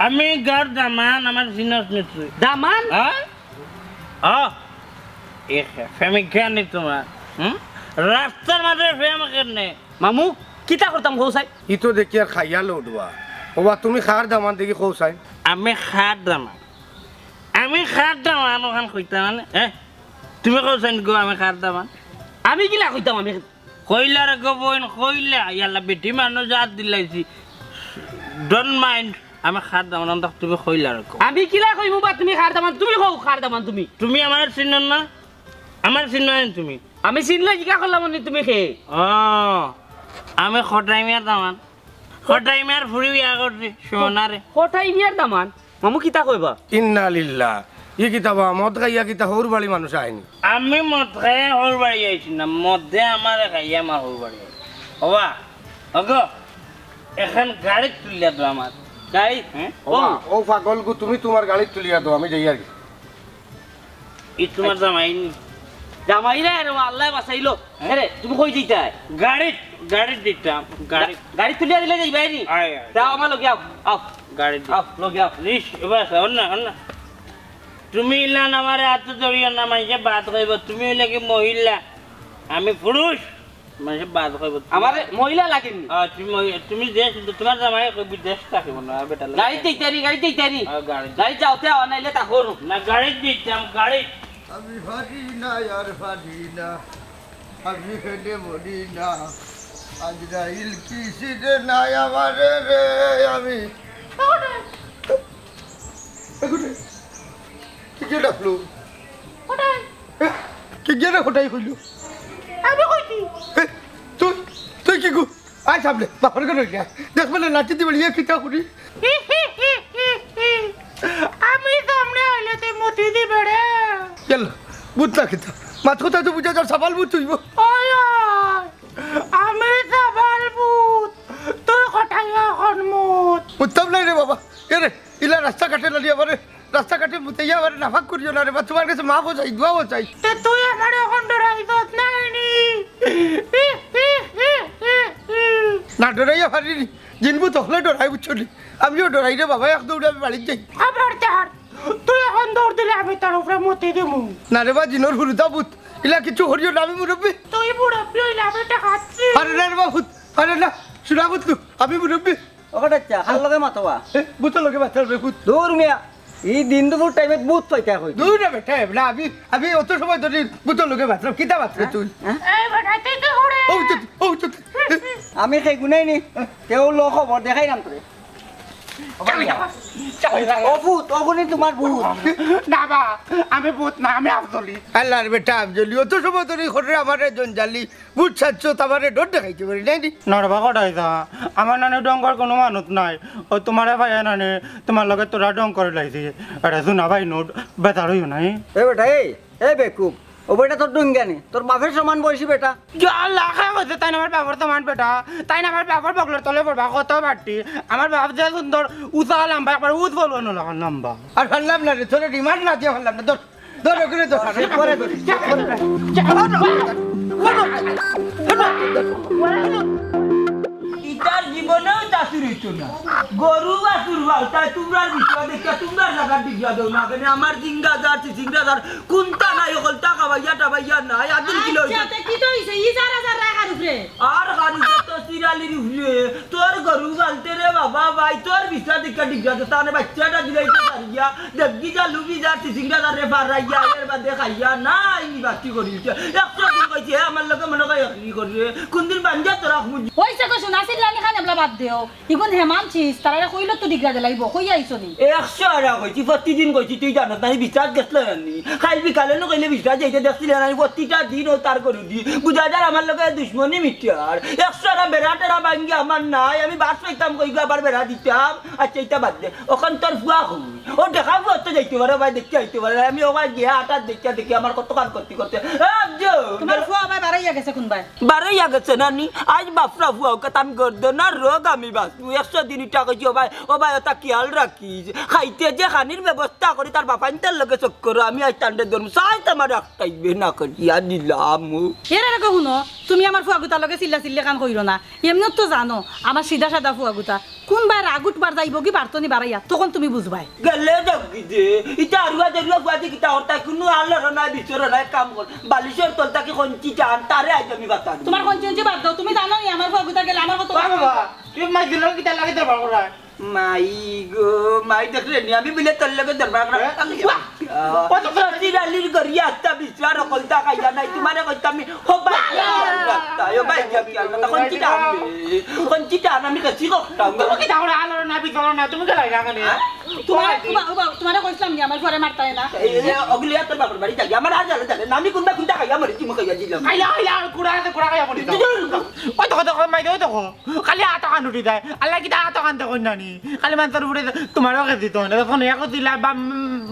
আমি গাঁওর দামান, আমার চিনস নি তুই? দামান? হ্যাঁ? ও, এ প্রেমিকা নি তোমার? হুম? রাস্তার মাঝে প্রেম কেনে? মামু, কিতা করতাম কও চাই? ই তো দেখি আর খাইয়া লউডুয়া। ওবা, তুমি খার দামান দেখি কও চাই? আমি খার দামান। আমি খার দামান, ওখান কইতাম মানে, হ্যাঁ? তুমি কও চাই গো, আমি খার দামান? আমি কিলা কইতাম আমি? কইলা রে গো বইন, কইলা। ইয়াল্লা, বেটি মানুষ জাত দিলাইছি। Don't mind, আমি খার দামান, অন্তত তুমি কইলা রে গো। আমি কিলা কইমু বা তুমি খার দামান? তুমি কও খার দামান তুমি। তুমি আমারে চিনো না? আমারে চিনো না তুমি? আমি চিনলে জিকা করলাম নি তুমি খে? ও, আমি খটাই মিয়ার দামান। খটাই মিয়ার ফুরি বিয়া করছি, সোনারে। খটাই মিয়ার দামান? মামু কিতা কইবা? ইন্না লিল্লাহ। ই কিতা বা, মদ খাইয়া কিতা হউর বাড়ি মানুষ আইনি? আমি মদ খাইয়া হউর বাড়ি আইছি না, মদে আমারে খাইয়া আমার হউর বাড়ি আইছে। ওবা, ওগো, এখন গাড়িত তুলিয়া দেও আমার। গাড়িত? হ্যাঁ? ওবা, ও পাগল গো, তুমি তুমার গাড়িত তুলিয়া দেও, আমি যাই আর কি। ই তুমার জামাই নি? জামাই রে, আরে আল্লাহ বাঁচাইলো। হ্যাঁ? আরে, তুমি কই যাইতায়? গাড়িত, গাড়িত দিতাম, গাড়িত। গা-, গাড়িত তুলিয়া দিলে যাইবায় নি? আয়, আয়। যাও, আমার লগে আও, আও। গাড়িত দি-, আও, লগে আও। রিস-, বাস, অন না, অন না। তুমি ইলান আমারে আতো ধরিও না, মাইনষে বাদ কইবো। তুমি অইলে কি মহিলা? আমি পুরুষ, মাইনষে বাদ কইবো। আমারে মহিলা লাগেনি? আহ, তুমি মহি-, তুমি যে, তুমার জামাই কইবি দেশ থাকিব না, বেটা লাগে। গাড়িত দিতানি, গাড়িত দিতানি। আহ, গাড়িত। গাড়িত যাও, তে আও, নাইলে তা করো। না, গাড়িত দিতাম, গাড়িত। আমি পারি না, আর পারি না। আমি হেডে মরি না। আজরাইল কিসিরে নাই আমারে রে, আমি। এগুরে, কি যে ডাকলো? কোথায়? এ, কি যে রে কোথায় কইলো? আমি কইছি। এ, তুই, তুই কি গু-, আয় সামনে, বাপর ঘর হইলে। দেখ বলে লাঠি দিবি, ইয়ে কিতা করি? আমি সামনে আইলে তুই মুতি দিবে রে। গেল, ভূত না কিতা? মাত কথা তো বুঝা যার সাবাল ভূত হইব। ওই, ওই, আমি সাবাল ভূত, তুই কোথায় এখন মুত? উত্তম নাই রে বাবা। এ রে, ইলা রাস্তাঘাটে নালি আমারে, রাস্তাঘাটে মুতাইয়া আমারে নাফাক করিও না রে বা, তুমার কাছে মাফও চাই, দোয়াও চাই। তে তুই আমারে এখন ডরাইছস না নি? না ডরাইয়া পারিনি, জিন ভূত হকলে ডরাই বুঝছো নি? আমিও ডরাই রে বাবা, এক দৌড়ে আমি বাড়িত যাই। আবার তার, তুই এখন দৌড় দিলে আমি তার উপরে মুতি দিমু। না রে বা, জিনর হুরুতা ভূত, ইলা কিছু করিও না, আমি মুরব্বি। তুই মুরব্বি হইলে আমি এটা খাচ্ছি। আরে না রে বা ভূত, আরে না, শোনা ভূত নু, আমি মুরব্বি। ওখানে আচ্ছা, হার লগে মাতোবা। এ, ভূতর লগে মাততাম রে ভূত। দূর মিয়া, ই দিন দুপুর টাইমে ভূত পাইতা কই? দূর রে বেটা, এবলা আমি, আমি অত সময় ধরি ভূতর লগে মাতরাম, কিতা মাতরে তুই? হ্যাঁ? এই বেটা, তুই কি করে? ও তো, ও তো। আমি সেই গুনাই নি, কেউ লো খবর দেখাইলাম তোরে। ও ভূত, ওগুনি তোমার ভূত। না বা, আমি ভূত না, আমি আফজলি। আল্লাহর বেটা আফজলি, অত সময় ধরি খরে আমারে জঞ্জালি, ভূত সাজছো, তামারে ডর দেখাইতে পারি নাই নি? না রে বা, কটাই যা, আমার নানি ডঙ্গর কোনো মানুষ নাই। ও তোমারে ভাই নানি, তোমার লগে তোরা ডং করে লাইছি। আরে শোনা ভাই, নোট বেতার হইও নাই। এ বেটা, এই, এ বেকুব, ও বেটা তোর ডুঙ্গানি, তোর বাপের সমান বয়সী বেটা। যা লাখা কইছে, তাই না আমার বাপর সমান বেটা, তাই না আমার বাপর বগলর তলে পড়বা, কত বাটি। আমার বাপ যে সুন্দর, উচা লম্বা, একবার উচ বলবো না লাখান লম্বা। আর পারলাম না রে, তোরে রিমান্ড না দিয়া পারলাম না, ধর, ধর, ওখানে ধর। পরে ধর। ইতার জীবনেও চাকরি হইতো না। গরু বাছুর পালতায়, তোমরার বিষয় দেখিয়া তোমরার জাগার ডিগিয়া দেও না কেনে? আমার জিঙ্গা যার, চিচিঙ্গা যার, কুন্তা নাই, হকলতা খাবাইয়া টাবাইয়া নাই, আদিন কিলো আচ্ছা, হইতো। তে কিতা অইছে? ই যারা যারা কার উপরে? আর কার উপরে তো সিরালির উপরে। তোর গরু পালতে রে বাবা ভাই, তোর বিষয় দেখিয়া ডিগিয়া দেও, তাহলে বাচ্চাটা দিলাইতে পারিয়া, দেখবি যা লুবি যার, চিচিঙ্গা যার রে পারাইয়া, এর বাদে খাইয়া নাই, নি বাতি করি উঠে। একশো দিন কইছি, হে আমার লগে মনে কয় একনি করি রে, কোনদিন বাঞ্জা তোরা খুঁজ। ওই সে কইছো, নাসির লানি খান এবলা বাদ দেও। ইগুন হেমান চিজ, তারারে কইলো তো ডিগরা দিলাইবো, কই আইছো নি? এ একশো আরা কইছি, প্রতিদিন কইছি, তুই জানত না, আমি বিচার গেছলো জানি। কাইল বিকালে নু কইলে বিচার যাইতে দেখছিলে না, আমি প্রতিটা দিন ও তার গরু দি। বুঝা যার আমার লগে দুশমনি মিটার। একশো আরা বেড়া টেরা ভাঙ্গি আমার নাই, আমি বাস পাইতাম কই গো আবার বেড়া দিতাম। আচ্ছা, ইটা বাদ দে। অখন তোর ফুয়া কই? ও দেখা ফুয়া তো যাইতে পারে, ভাই দেখতে আইতে পারে। আমি ও ভাই গিয়া আটার দেখিয়া দেখি আমার কত কান করতে করতে। এ, আব্জু! তোমার ফুয়া ভাই বাড়াইয়া গেছে কোন ভাই? বারইয়া গেছে না নি? আইজ বাফরা ফুয়াও কে তান গর্দনার রোগ আমি বাঁচবো। একশো দিন ইটা কইছি, ও ভাই, ও ভাই, ওটা খেয়াল রাখিস। খাইতে যে খানির ব্যবস্থা করি, তার বাফাইনটার লগে চক্কর, আমি আইজ তান্ডে ধরমু। সাইত আমার একটাই বে না করিয়া দিলাম। এর আগে হুনো, তুমি আমার ফুয়াগুতার লগে চিল্লা চিল্লি কান কইরো না। এমনিও তো জানো, আমার সিধা সাদা ফুয়াগুতা। কোন ভাই রাগ উঠবার যাইবো কি বাড়তো নি বাড়াইয়া, তখন তুমি বুঝবায়। গেলে যাও কি যে, ইটা আরুয়া দেরুয়া ফুয়াদি কিতা হরতা, কোনো আলোড়ন নাই, বিচরণ নাই, কাম কর। বালিশর তল থাকি কঞ্চি টান, তারে আইজ আমি বাতাম। তোমার কঞ্চি উঞ্চি বাদ দাও, তুমি জানো নি আমার ফুয়াগুতা গেলে আমার কত বাবা, বাবা, তুমি মাই দিল কিতা লাগে দরবার করায়? মাই গো, মাই দেখলে নি, আমি বিলে তোর লগে দরবার করা। হ্যাঁ? আমি বাহ! কত ফেরা চিরালির গড়িয়া আত্তা বিচরা রকলতা খাইয়া নাই, তোমারে কইতাম আমি, হো ভাই, বাহ! আত্তা, ও ভাই, কি আত্তা, কঞ্চি টান, কঞ্চি টান, আমি কাছি করতাম। তুমি কি তাহলে আলো না, বিচরণ না, তুমি কি লাগে এখানে? হ্যাঁ? তোমার, তোমার, তোমার, তোমারে কইছিলাম নি আমার ফুয়ারে মারতায় না? এই, এই, ওগুলি আর তোর বাপর বাড়ি যাই, আমার আর জ্বালা জ্বালা না, আমি কোনটা কোনটা খাইয়া মরি, তুমি খাইয়া দিলাম। খাইয়া, খাইয়া, কুড়া আছে, কুড়া খাইয়া মরি। ওই দেখো, দেখো, মাই দেখো, দেখো। খালি আতো কান উঠি যায়। আল্লাহ কিতা আতো কান দেখো নানি। খালি মানষর উপরে তোমারও খেদি তো না। দেখো না, এখন দিলা বা,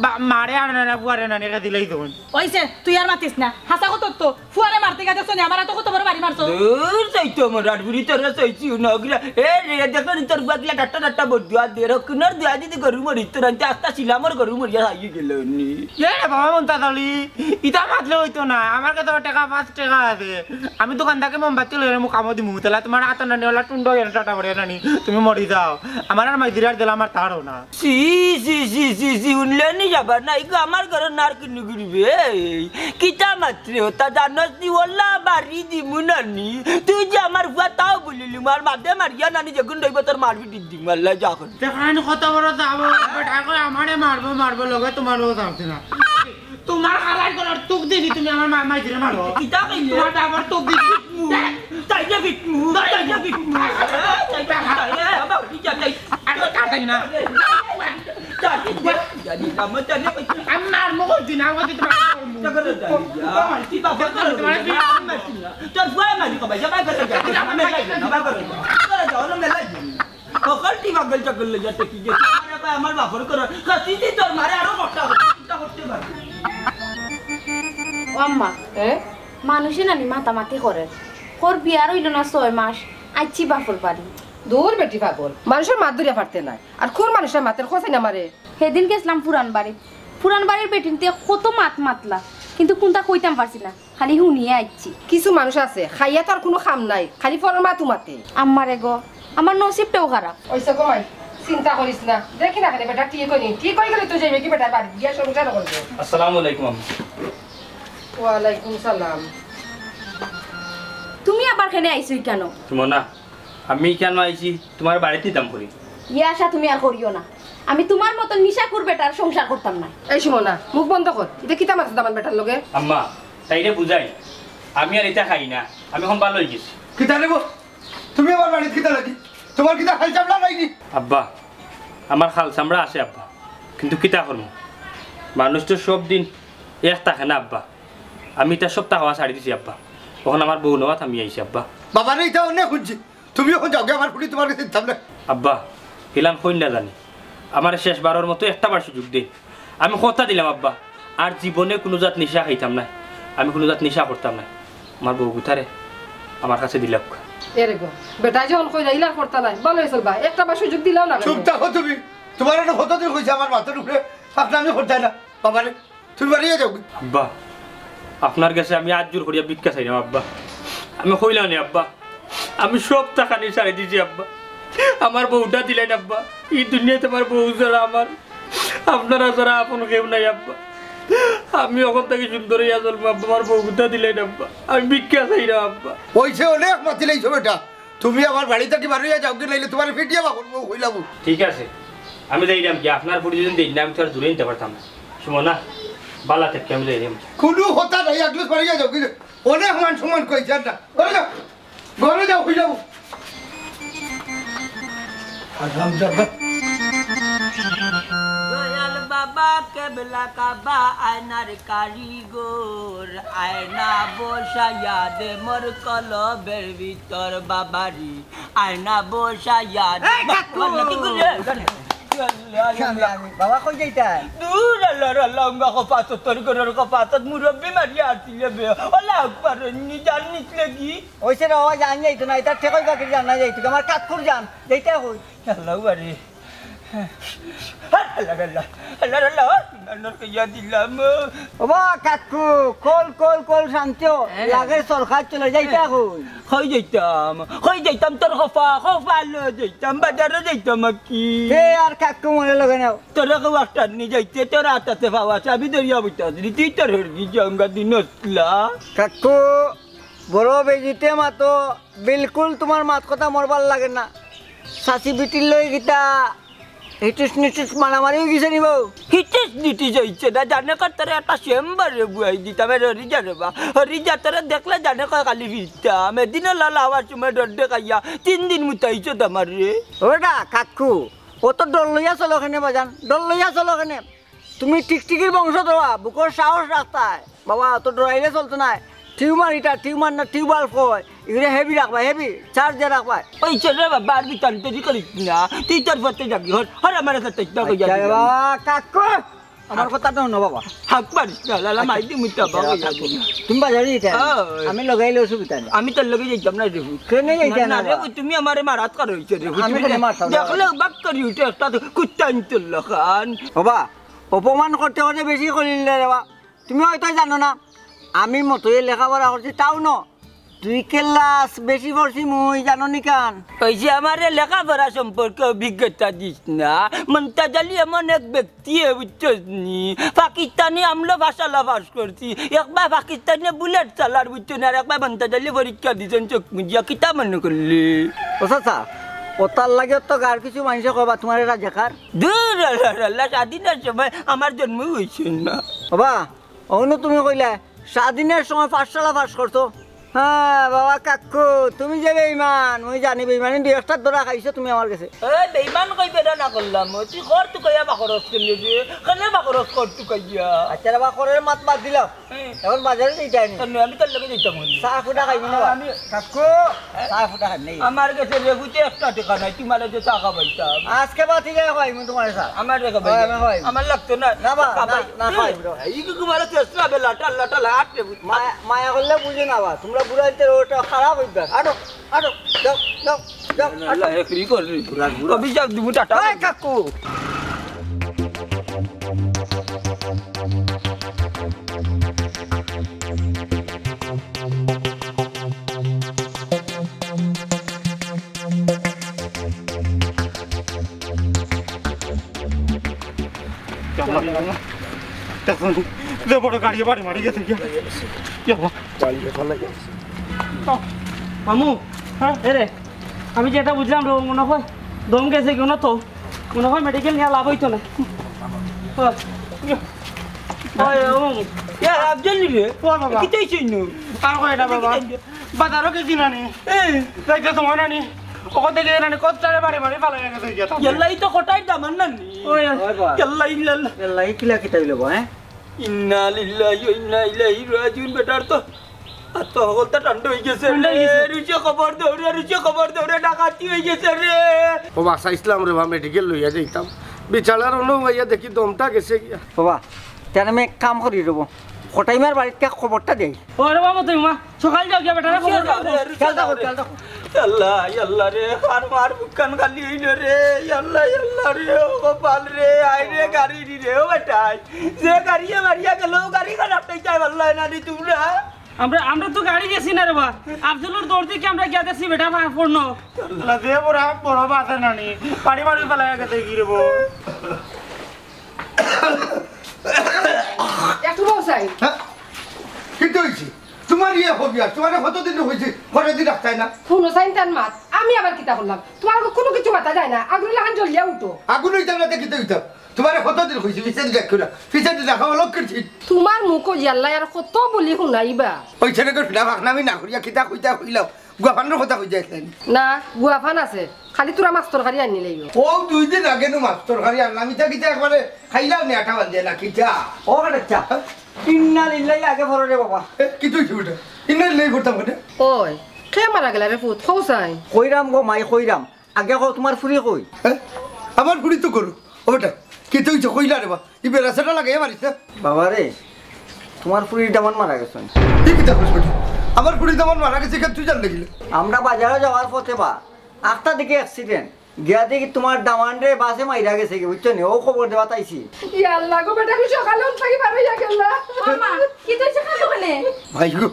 বা, মারে আর না, না, ফুয়ারে নানি খেদি লই দেখো। ওইছে, তুই আর মাতিস না। হাছা কথা তো। ফুয়ারে মারতে গেছে শুনে আমার এত কত বড় বাড়ি মারছো। দূর চাইতো আমার আর বুড়ি তোরা চাইছি না গিলা। এ রে, দেখো নি তোর গুয়া গিলা ডাট্টা ডাট্টা বড় দুয়া দে, রক্ষণর দুয়া যদি গরু মরি, তোর আনতে আস্তা শিলামর গরু মরিয়া হাইয়ে গেল নি। এ রে বাবা মন্তাজ আলী, ইতা মাতলে হইতো না। আমার কাছে টেকা পাঁচ টেকা আছে। আমি দোকান থাকি মোমবাতি লইলে মুখ কামো দিমু। তাহলে তোমার আতো নানি ওলা টুন্ডা হইয়া টাটা পড়ে নানি। তুমি মরি যাও। আমার আর মাইজিরার দিলে আমার তারও না। ছি, ছি, ছি, ছি, ছি, উনলে নি যাবা না, ইগো আমার ঘরে নার কিনু ঘুরবে। এই, কিতা মাতরে ওটা জানোস নি, ওলা বাড়ি দিমু নানি। তুই যে আমার ফুয়া তাও বলিলি, মার মাঝে মারিয়া নানি যেগুন রইব তোর মারবি দিক দিমু, আল্লাহ যা করে। দেখেন কত বড় দাবো, বেটা কয় আমারে মারবো, মারবো, লগে তোমারও যাচ্ছে না। তোমার হালাই করার তুক দিছি, তুমি আমার মা-, মাইজিরে মারো। কিতা কইলে? তোমার দাবর তুক দিছি। তাই যে বিটমু, তাই যে বিটমু। তাই যে বিটমু। আরে কাটাই না। আমি মারমু কইছি না, কইছি তোমার মারমু। তোর ফুয়া মারি কবাই, যাবা করে যা। আমি মেলাই না, বা করে যা। তোরা যাও না, মেলাই না। সকলটি পাগল টাগল লইয়া টেকি গেছে। আমার বাবা, আমার বাপর করো। কাশিদি তোর মারে আরো কষ্ট হবে। চিন্তা করতে পারবি। ও আম্মা, হ্যাঁ? মানুষে নানি মাতামাতি করে। তোর বিয়ার হইল না ছয় মাস, আইছি বাপর বাড়ি। দূর বেটি পাগল, মানুষের মাত ধরিয়া পারতে নাই। আর কোন মানুষের মাতের খোঁজ না মারে? সেদিন গেছিলাম পুরান বাড়ি। পুরান বাড়ির বেটিনতে কত মাত মাতলা, কিন্তু কোনটা কইতাম পারছি না। খালি হুনিয়া আইছি। কিছু মানুষ আছে, খাইয়া তার কুনু কাম নাই, খালি পরর মাতউ মাতে। আম্মারে গো, আমার নসিবটাও খারাপ। ওইসে গো মাই, চিন্তা করিস না, দেখি না কেনে বেটা ঠিক অইনি, ঠিক অই গেলে তো যাইবে কি বেটা বাড়ি গিয়া সংসার করবে। আসসালামু আলাইকুম আম্মা। ওয়ালাইকুম সালাম। তুমি আবার কেনে আইছো কেনে? সুমনা, আমি কেনে আইছি, তোমার বাড়িত নিতাম করি। ইয়া আশা তুমি আর করিও না, আমি তোমার মতো নিশাকুর বেটার সংসার করতাম না। এই সুমনা, মুখ বন্ধ কর, ইতা কিতা মাতছ দামান বেটার লগে? আম্মা, তাইরে বুঝাই, আমি আর ইতা খাই না, আমি অখন ভালা অই গেছি। কিতা রে গো? তুমি আমার বাড়িত কিতা লাগি? তোমার কিতা খাল চামড়া নাই নি? আব্বা, আমার খাল চামড়া আছে আব্বা, কিন্তু কিতা করমু? মানুষ তো সব দিন এক থাকে না আব্বা। আমি ইতা সবতা খাওয়া ছাড়ি দিছি আব্বা। অখন আমার বউ নেওয়াত আমি আইছি আব্বা। বাবা রে, ইতা অনেক হুনছি। তুমি অখন যাওগি, আমার ফুড়ি তোমার গেছে দিতাম না। আব্বা, হিলান কইন না জানি। আমারে শেষবারর মতো একটা বার সুযোগ দেইন। আমি কথা দিলাম আব্বা, আর জীবনে কুনু জাত নিশা খাইতাম না, আমি কুনু জাত নিশা করতাম না। আমার বউ গুতারে আমার কাছে দিলাউক্কা। এরে গো, বেটায় যখন কইরা ইলা করতা নায়, ভালা অইছে বা, একটা বার সুযোগ দিলাও না। চুপ থাকো তুমি। তোমারে কতদিন কইছি আমার মাথার উপরে ফাঁকনামি করতায় না। বাবা রে, তুমি বাড়িয়ে যাও। আব্বা, আপনার গেছে আমি আত জোর করিয়া ভিক্ষা চাইরাম আব্বা। আমি কইলাম নি আব্বা, আমি সবতা খানি ছাড়ি দিছি আব্বা। আমার বউটা দিলাইন আব্বা। ই দুনিয়াত আমার বউ ছাড়া আমার, আপনারা ছাড়া আপন কেউ নাই আব্বা। আমি অখন থাকি সুন্দর অইয়া চলমু আব্বা, আমার বউটা দিলাইন আব্বা। আমি ভিক্ষা চাইরাম আব্বা। অইছে, অনেক মাতিলাইছো বেটা। তুমি আমার বাড়ি থাকি বারইয়া যাওগি, নাইলে তোমারে পিটিয়া বাপর বউ কইলাম। ঠিক আছে, আমি যাইরাম গি, আপনার ফুড়ি যদি দেইন না, আমি তো আর দূরে নিতে পারতাম না। সুমনা, ভালা থাকি, আমি যাইরাম। কুনু কথা নাই, একলুস বারইয়া যাওগি। অনেক মান সম্মান কইছি আর না। ঘরে যাও, ঘরে যাও, কইলাম। আলহামদুলিল্লাহ। দয়াল বাবা কেবলা কাবা আয়নার কারিগর, আয়না বসাইয়া দে মোর কলবের ভিতর বাবারি, আয়না বসাইয়া দে। এই কাকু! কি করলে? বাবা, কই যাইতা? দূর আল্লাহ, আল্লাহ, উঙ্গা কপাত, তোর ঘরর কপাত, মুরব্বি মারিয়া আছিলে বে। আল্লাহ আকবার, নি জান নিকলে কি? ওইসে রে বাবা, জান যাইতো না, এটা ঠেকই বাকির জান না যাইতো, আমার কাকুর জান, যাইতা কই? আল্লাহ বাড়ি। আল্লাহ, আল্লাহ, আল্লাহ, আল্লাহ, আল্লাহ, কইয়া দিলাম। ওবা কাকু, কল, কল, কল, শান্ত। হ্যাঁ। লাগে সরকার চলে যাইতা কই? কই যাইতাম? কই যাইতাম? তোর খফা, খফা লো যাইতাম, বাজারো যাইতাম আর কি। এ আর কাকু মনে লগে নেও। তোরা কেউ আটটার নি যাইতে, তোর আটাতে পাওয়া, চাবি ধরিয়া বইতা, তুই তোর হরবি জঙ্গা দিন আসলা। কাকু, বড় বেজিতে মাতো, বিলকুল তোমার মাত কথা মোর ভালা লাগে না। চাচি বিটির লই গিতা হিটুস নিটুস মারামারি অই গেছে নি বউ? হিটুস নিটুস অইছে না, জানে কর তোরে একটা চেম্বারে বুয়াই দিতাম, এ হরি যা রে বা। হরি যা তোরে দেখলে জানে কয় খালি ফিরতাম। এদিনও লালা আমার সময় ডর দেখাইয়া তিন দিন মুতাইছো তো আমার রে। ওটা কাকু, অত ডর লইয়া চলো কেনে বাজান, ডর লইয়া চলো কেনে? তুমি টিকটিকির বংশধর, বুকর সাহস রাখতায়। বাবা, অত ডরাইলে চলতো নায়। টিউমার ইটা, টিউমার না, টিউবাল কয়। ইগুরে হেভি রাখবা, হেভি। চার্জে রাখবা। ওই চল রে বাবা, আর বিতান্তরি করিস না। তুই তোর পথে যাবি, হর, হর আমার সাথে তো কই যাবি। আচ্ছা, বাবা, কাকু। আমার কথা তো হুনো বাবা। হাক মারিস না, লালা, মাই দিমু তো বাবা। তুমি বাজারে যাইতায় না? ওই। আমি লগে আইলে অসুবিধা নাই। আমি তোর লগে যাইতাম না রে। কেনে যাইতায় না না রে, বাবা? তুমি আমারে মারাত কর হইছে রে। আমি কেনে মারতাম না? দেখলে বাক করি উঠে একটা তো কুত্তা আনতে লাখান। বাবা, অপমান করতে করতে বেশি করিলে রে বাবা। তুমি হয়তো জানো না, আমি মতই লেখাপড়া করছি টাউনো। দুই ক্লাস বেশি পড়ছি মুই, জানো নি কান? ওই যে আমারে লেখাপড়া সম্পর্কে অভিজ্ঞতা দিস না। মন্তাজ আলী এমন এক ব্যক্তি, এ বুঝছস নি? পাকিস্তানি আমলো ভাষালা পাস করছি। একবার পাকিস্তানে বুলেট চালার, বুঝছো না? আর একবার মন্তাজ আলী পরীক্ষা দিছেন চোখ মুজিয়া। কিতা মনে করলি? ও চাচা, ও তার লাগে তো গার কিছু মাইনষে কবা তোমারে রাজাকার। দূর, আল্লাহ, আল্লাহ, স্বাধীনতার সময় আমার জন্ম হইছে না। বাবা, অনো তুমি কইলা, স্বাধীনতার সময় পাঠশালা পাস করছো। হ্যাঁ, বাবা কাকু, তুমি যে বেইমান, মুই জানি বেইমানি দুই একটা ধরা খাইছো তুমি আমার গেছে। এ, বেইমান কই বেটা না করলাম, তুই কর তুকাইয়া বাকরস কেনে রে? কেনে বাকরস কর তুকাইয়া? আচ্ছা রে বা, করের মাত বাদ দিলাম। হ্যাঁ। এখন বাজারে যাইতায় নি? কেনে, আমি তোর লগে যাইতাম নি। চা ফুটা খাইবি না বা? আমি কাকু, চা ফুটা খাইবি না? আমার গেছে রেগুতে একটা টেকা নাই, তুই মারে যে চা খাবাইতাম। আজকে বা ঠিক আছে খাইবি তোমার চা। আমার রেখে ভাই, আমি খাইবি। আমার লাগতো না। না বা, না, খাবাই। না খাইবি রে। এই কি তোমার চেষ্টা বে লাটা লাটা লাট রে। মা-, মায়া করলে বুঝে না বা, তোমরা বুড়া হইতে ওটা খারাপ হইবে। আরো, আরো, যাও, যাও, যাও, আরো। আল্লাহ, এ কি করে? অভিশাপ দিব, টাটা। এই কাকু। দেখো, যে বড় গাড়ি বাড়ি মারি গেছে কি? কি হলো? মামু, হ্যাঁ? এ রে, আমি যেটা বুঝলাম রে, মনে হয় দম গেছে কেন তো, মনে হয় মেডিকেল নিয়ে লাভ হইতো না। ও, ও, ও, মামু। এ, আফজল রে? ও বাবা। কিতাই চিনো? আর কয় না বাবা। বাজারও গেছি নানি। এই। যাইতে সময় নানি। ওখান থেকে নানি কতটারে বাড়ি বাড়ি ফালাই গেছে গিয়া। ইয়াল্লাই তো কটাই দামান নানি। ওই। ওই বা। ইয়াল্লা ইল্লাল্লাহ। ইয়াল্লা, এই কিলা কিতা হইলো বা, হ্যাঁ? ইন্না লিল্লাহি ওয়া ইন্না ইলাইহি রাজিউন। বেটার তো আর তো হকলতা ঠান্ডা হয়ে গেছে ঠান্ডা হয়ে রে। গেছে। রুচে খবর দেও রে, রুচে খবর দেও রে, ডাকাতি হয়ে গেছে রে। ও বাসা ইসলাম রে বা, মেডিকেল লইয়া যাইতাম। বিচারার অনু ভাইয়া দেখি দমটা গেছে গিয়া। বাবা, তাহলে আমি এক কাম করি রে বা। কটাইমার বাড়িত খবরটা দেই। ওরে বাবা, তুমি মা, সকাল যাও গিয়া বেটারে খবর দাও। খেয়াল রাখো, খেয়াল রাখো। আল্লাহ, আল্লাহ রে, আর মার বুকখান খালি হইল রে। আল্লাহ, আল্লাহ রে, ও কপাল রে, আয় রে, গাড়ি দি রে, ও বেটাই। যে গাড়িয়ে মারিয়া গেল, ও গাড়ি খারাপ হয়ে যায়, আল্লাহ না রে তোমরা। আমরা, আমরা তো গাড়ি গেছি না রে বা। আফজলর দৌড় দেখি আমরা গিয়া দেখছি বেটা পড়নো। আল্লাহ, যে বড়, বড় বাসে নানি, বাড়ি বাড়ি ফালাই গেছে কি রে বা। একটু বউ চাই। হ্যাঁ? কিতা হইছে? তোমার ইয়ে হবি আর, তোমারে কতদিন হইছে, ঘরে দিন রাখতায় না? হুনো চাইন তান মাত, আমি আবার কিতা করলাম? তোমার কোনো কিছু মাথা যায় না, আগুন লাখান জ্বলিয়া উঠো। আগুন হইতাম না, তে কিতা হইতাম? তোমারে কতদিন হইছে, পিছে দিন রাখো না, পিছে দিন রাখা হলো কঠিন। তোমার মুখ ইয়াল্লাই আর কত বলি হুনাইবা? ওই ছেলেকে ফিরা ভাগ না, আমি না করিয়া কিতা কইতা কইলাম, গুয়াফানোর কথা কই যাইছেন। না, গুয়াফান আছে, খালি তোরা মাছ তরকারি আনি লইও। ও দুই দিন আগে নু মাছ তরকারি আনলাম, ইটা কিতা একবারে খাইলাম নি আটা বান্ধে না কিতা? ও বেটা, ইন্না লিল্লাহি আগে পড়ো রে বাবা। এ, কি তুই বেটা? ইন্না লিল্লাহি পড়তাম কেনে? ওই, কে মারা গেলা রে পুত? কও চাই। কইরাম গো মাই, কইরাম। আগে কও, তোমার ফুরি কই? হ্যাঁ? আমার ফুরি তো করো। ও বেটা, কি তুই যে কইলা রে বা? ই বেড়াছেটা লাগাইয়া মারিস না? বাবা রে, তোমার ফুরির দামান মারা গেছে। কি কিতা কইস বেটা? আমার ফুরির দামান মারা গেছে, কেন তুই জানলে কিলা? আমরা বাজারে যাওয়ার পথে বা, আখতা দেখি অ্যাক্সিডেন্ট। গিয়া দেখি তোমার দামানরে বাসে মাইরা গেছে কি, বুঝছো নি? ও খবর দেওয়াত আইছি। ইয়া আল্লাহ গো, বেটা, আমি সকালে উঠ থাকি বার হইয়া গেল। ও মা, কি তুই সেখানে ওখানে? ভাই গো,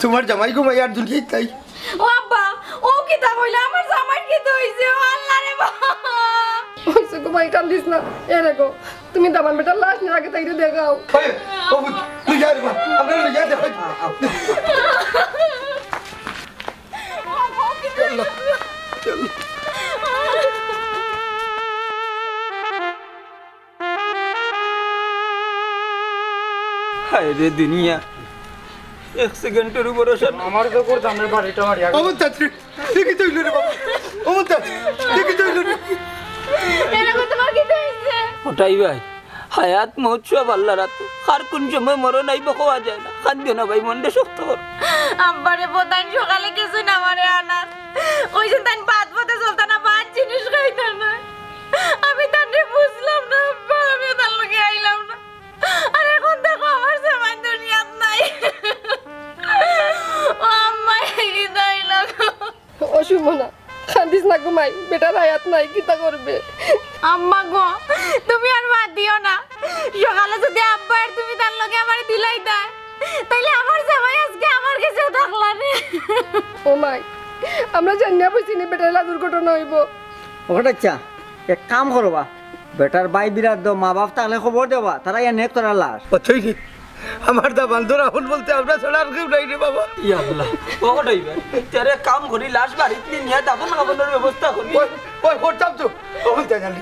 তোমার জামাই গো, ভাই আর দুনিয়ায় তাই। ও আব্বা, ও কিতা কইলা? আমার জামাই কিতা হইছে? ও আল্লাহ রে বাবা। হইছে গো ভাই, কান্দিস না। এ রে গো, তুমি দামান বেটার লাশ নিয়ে আগে তাইরে দেখাও। ওই, ও পুত, তুই যা রে বা, আমরা লই যা, দেখ। হায় রে দুনিয়া, এক সেকেন্ডের উপরে সব। আমার তো করতাম রে বাড়িটা মারিয়া। অমন তাড়াতাড়ি, দেখি তো হইল রে বাবা। অমন তাড়াতাড়ি, দেখি তো হইল রে। এরকম তোমার কিতা অইছে? ওটাই ভাই, হায়াত মউত সব আল্লার আতো। কার কুন সময় মরণ আইবো কওয়া যায় না। কান্দিও না ভাই, মনটা শক্ত করো। আব্বারে বতাইন সকালে গেছইন আমারে আনাত। কইছইন তাইন ভাত পথে চলতা না, ভাত জিনিস খাইতা না। আমি তানরে বুঝলাম না আব্বা, আমি তান লগে আইলাম না। আর এখন দেখো আমার জামাই দুনিয়াত নাই। ও আম্মা, এই হৃদয় লাগো। ও সুমনা, কান্দিস না গো মাই, বেটার হায়াত নাই, কিতা করবে? আম্মা গো, তুমি আর বাদ দিও না। সকালে যদি আব্বা আর তুমি তার লগে আমারে দিলাইতায়, তাইলে আমার জামাই আজকে আমার গেছেও থাকলা রে। ও মাই, আমরা জানিয়া বুঝছি নি বেটার লা দুর্ঘটনা অইবো। ওখানে আচ্ছা, এক কাম করবা, বেটার ভাই বিরাট দো, মা বাপ থাকলে খবর দেবা, তারা ইয়া নেক তোরা লাশ। ও তুই রে, আমার দা বান্দর এখন বলতে আমরা ছাড়া আর কেউ নাই রে বাবা। ইয়া আল্লাহ, ও ওটাই ভাই। তারে কাম করি, লাশ বাড়িত নিয়া দাফন কাফনের ব্যবস্থা করি। ওই, ওই, করতাম তো। ওখান থেকে জানি।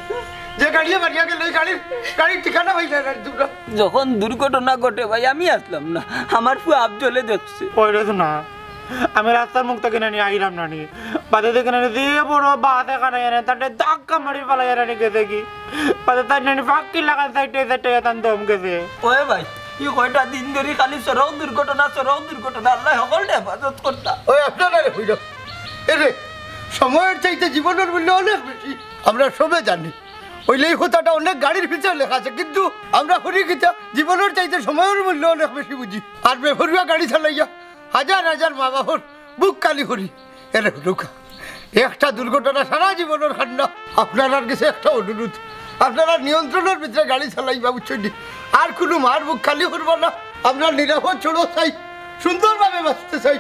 যে গাড়িয়ে মারিয়া গেল, ওই গাড়ির, গাড়ির ঠিকানা পাইলে না তোমরা। যখন দুর্ঘটনা ঘটে ভাই, আমি আসলাম না, আমার ফুয়া আফজলে দেখছে। ওই রে শোনা, আমি রাস্তার মুখ থেকে নানি আইলাম নানি। বাদে দেখে নানি যে বড় বাস এখানে এনে তাতে ধাক্কা মারি ফালাই নানি গেছে কি। বাদে তার নানি ফাঁকি লাগান সাইডে সাইডে তান দম গেছে। ওই ভাই, এই কয়টা দিন ধরি খালি সড়ক দুর্ঘটনা, সড়ক দুর্ঘটনা, আল্লাহ সকলটা হেফাজত করতা। ওই আপনারা রে হইল। এ রে, সময়ের চাইতে জীবনের মূল্য অনেক বেশি। আমরা সবে জানি। ওইলে এই কথাটা অনেক গাড়ির ভিতরে লেখা আছে, কিন্তু আমরা করি কিতা জীবনের চাইতে সময়ের মূল্য অনেক বেশি বুঝি। আর বেপরোয়া গাড়ি চালাইয়া হাজার হাজার মা বাপর বুক খালি করি। এরে হুলুকা, একটা দুর্ঘটনা সারা জীবনের কান্না। আপনারার গেছে একটা অনুরোধ, আপনারা নিয়ন্ত্রণের ভিতরে গাড়ি চালাইবা, বুঝছইন নি? আর কুনু মার বুক খালি করবা না। আমরা নিরাপদ সড়ক চাই, সুন্দরভাবে বাঁচতে চাই।